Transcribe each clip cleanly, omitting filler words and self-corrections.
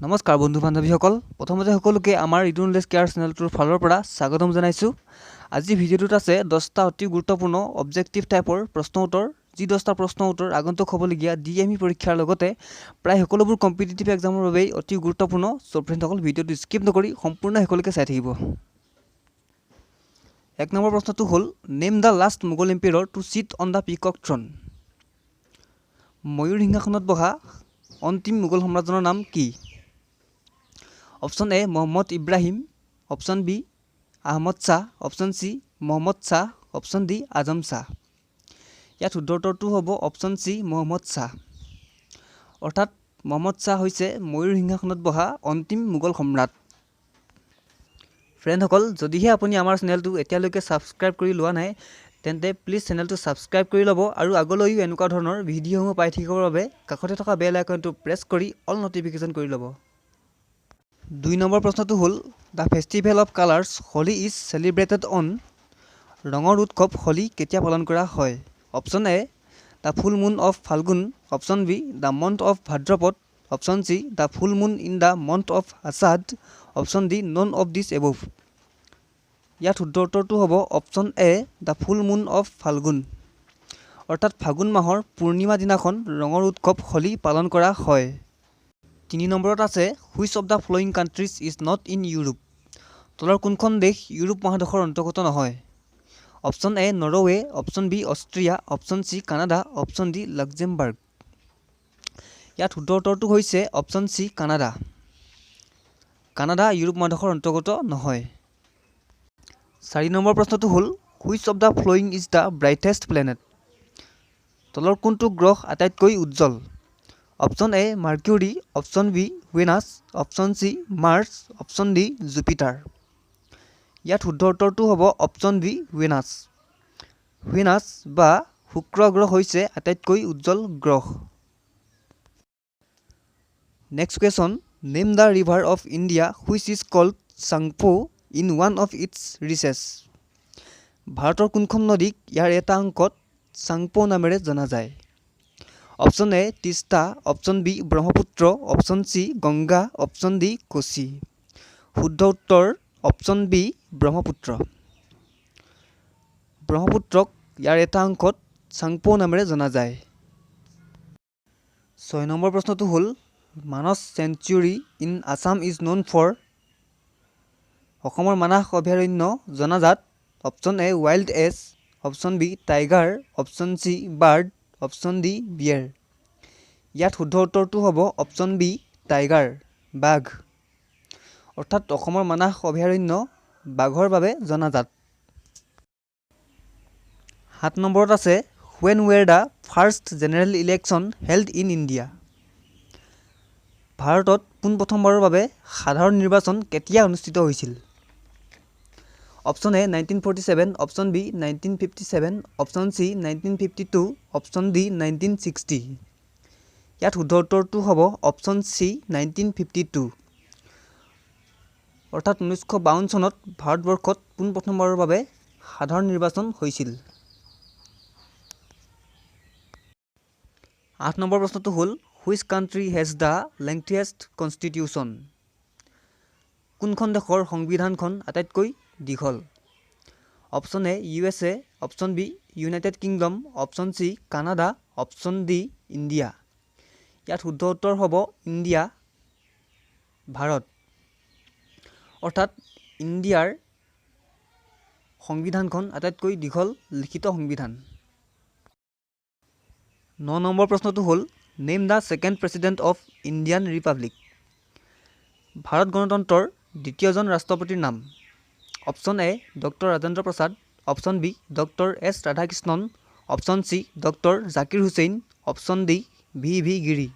নমস্কাৰ বন্ধু বান্ধৱীসকল, প্ৰথমতে সকলোকে আমাৰ ইডু নলেজ কেয়াৰ চেনেলটোৰ ফালৰ পৰা স্বাগতম জনাইছোঁ। আজি ভিডিঅ'টোত আছে 10টা অতি গুৰুত্বপূৰ্ণ অবজেক্টিভ টাইপৰ প্ৰশ্ন উত্তৰ, যি 10টা প্ৰশ্ন উত্তৰ আগন্তুক হ'বলগীয়া DME পৰীক্ষাৰ লগতে প্ৰায় সকলোবোৰ কম্পিটিটিভ এক্সামৰ বাবেই অতি গুৰুত্বপূৰ্ণ। চ' ফ্ৰেণ্ডসকল, ভিডিঅ'টো স্কিপ নকৰি সম্পূৰ্ণ শেষলৈকে চাই থাকিব। এক নম্বৰ প্ৰশ্নটো হ'ল, name the last Mughal emperor to sit on the peacock throne. ময়ূৰ সিংহাসনত বহা অন্তিম মোগল সম্ৰাটজনৰ নাম কি? Option A Mohammad Ibrahim, option B Ahmad Shah, option C Mohammad Shah, option D Azam Shah. ইয়াত শুদ্ধ উত্তৰটো হ'ব অপশ্যন চি মহম্মদ শ্বাহ। অৰ্থাৎ মহম্মদ শ্বাহ হৈছে ময়ূৰ সিংহাসনত বহা অন্তিম মোগল সম্ৰাট। ফ্ৰেণ্ডসকল, যদিহে আপুনি আমাৰ চেনেলটো এতিয়ালৈকে ছাবস্ক্ৰাইব কৰি লোৱা নাই, তেন্তে প্লিজ চেনেলটো ছাবস্ক্ৰাইব কৰি ল'ব আৰু আগলৈও এনেকুৱা ধৰণৰ ভিডিঅ'সমূহ পাই থাকিবৰ বাবে কাষতে থকা বেল আইকনটো প্ৰেছ কৰি অল ন'টিফিকেশ্যন কৰি ল'ব। দুই নম্বৰ প্ৰশ্নটো হ'ল, the festival of colours Holi is celebrated on. ৰঙৰ উৎসৱ হোলী কেতিয়া পালন কৰা হয়? Option A the full moon of Phalgun, option B the month of Bhadrapada, option C the full moon in the month of Ashadh, option D none of this above. ইয়াত শুদ্ধ উত্তৰটো হ'ব option A the full moon of Phalgun. অৰ্থাৎ ফাগুন মাহৰ পূৰ্ণিমা দিনাখন ৰঙৰ উৎসৱ হোলী পালন কৰা হয়। তিনি নম্বৰত আছে, which of the following countries is not in Europe. তলৰ কোনখন দেশ ইউৰোপ মহাদেশৰ অন্তৰ্গত নহয়? Option A Norway, option B Austria, option C Canada, option D Luxembourg. ইয়াত শুদ্ধ উত্তৰটো হৈছে option C Canada. Canada Europe মহাদেশৰ অন্তৰ্গত নহয়। চাৰি নম্বৰ প্ৰশ্নটো হ'ল, which of the following is the brightest planet. তলৰ কোনটো গ্ৰহ আটাইতকৈ উজ্জ্বল? Option A Mercury, option B Venus, option C Mars, option D Jupiter. ইয়াত শুদ্ধ উত্তৰটো হ'ব অপশ্যন বি ভেনাছ। ভেনাছ বা শুক্ৰ গ্ৰহ হৈছে আটাইতকৈ উজ্জ্বল গ্ৰহ। Next question, name the river of India which is called Tsangpo in one of its reaches. ভাৰতৰ কোনখন নদীক ইয়াৰ এটা অংশত চাংপো নামেৰে জনা যায়? Option A Teesta, option B Brahmaputra, option C Ganga, option D Kosi. শুদ্ধ উত্তৰ অপশ্যন বি ব্ৰহ্মপুত্ৰ। ব্ৰহ্মপুত্ৰক ইয়াৰ এটা অংশত চাংপো নামেৰে জনা যায়। ছয় নম্বৰ প্ৰশ্নটো হ'ল, Manas sanctuary in Assam is known for. অসমৰ মানাহ অভয়াৰণ্য জনাজাত option A wild ass, option B tiger, option C bird, option D bear. ইয়াত শুদ্ধ উত্তৰটো হ'ব অপশ্যন বি টাইগাৰ, বাঘ। অৰ্থাৎ অসমৰ মানাহ অভয়াৰণ্য বাঘৰ বাবে জনাজাত। সাত নম্বৰত আছে, when were the first general election held in India. ভাৰতত পোনপ্ৰথমবাৰৰ বাবে সাধাৰণ নিৰ্বাচন কেতিয়া অনুষ্ঠিত হৈছিল? Option A 1947, option B 1957, option C 1952, option D 1960। ইয়াত শুদ্ধ উত্তৰটো হ'ব অপশ্যন চি 1952। অৰ্থাৎ 1952 চনত ভাৰতবৰ্ষত পোনপ্ৰথমবাৰৰ বাবে সাধাৰণ নিৰ্বাচন হৈছিল। আঠ নম্বৰ প্ৰশ্নটো হ'ল, which country has the lengthiest constitution. কোনখন দেশৰ সংবিধানখন আটাইতকৈ দীঘল? Option A USA, option B United Kingdom, option C Canada, option D India. ইয়াত শুদ্ধ উত্তৰ হ'ব ইণ্ডিয়া, ভাৰত। অৰ্থাৎ ইণ্ডিয়াৰ সংবিধানখন আটাইতকৈ দীঘল লিখিত সংবিধান। ন নম্বৰ প্ৰশ্নটো হ'ল, name the second president of Indian republic. Bharat গণতন্ত্ৰৰ দ্বিতীয়জন ৰাষ্ট্ৰপতিৰ নাম? Option A doctor Rajendra Prasad, option B doctor S Radhakrishnan, option C doctor Zakir Hussain, option D V V Giri.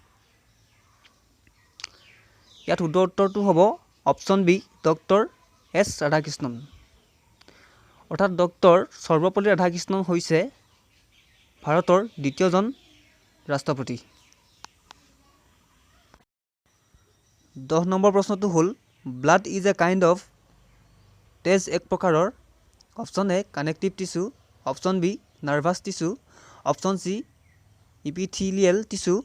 ইয়াত শুদ্ধ উত্তৰটো হ'ব option B doctor S Radhakrishnan. অৰ্থাৎ doctor Sarvepalli Radhakrishnan হৈছে ভাৰতৰ দ্বিতীয়জন ৰাষ্ট্ৰপতি। 10 নম্বৰ প্ৰশ্নটো হ'ল, blood is a kind of. তেজ এক প্ৰকাৰৰ। Option A connective tissue, option B nervous tissue, option C epithelial tissue,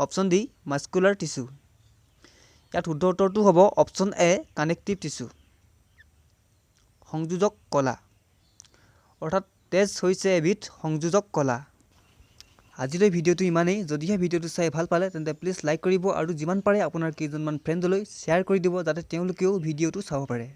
option D muscular tissue. ইয়াত শুদ্ধ উত্তৰটো হ'ব অপশ্যন এ, কানেক্টিভ টিচু, সংযোজক কলা। অৰ্থাৎ তেজ হৈছে এবিধ সংযোজক কলা। আজিলৈ ভিডিঅ'টো ইমানেই। যদিহে ভিডিঅ'টো চাই ভাল পালে, তেন্তে প্লিজ লাইক কৰিব আৰু যিমান পাৰে আপোনাৰ কেইজনমান ফ্ৰেণ্ডলৈ শ্বেয়াৰ কৰি দিব, যাতে তেওঁলোকেও ভিডিঅ'টো চাব পাৰে।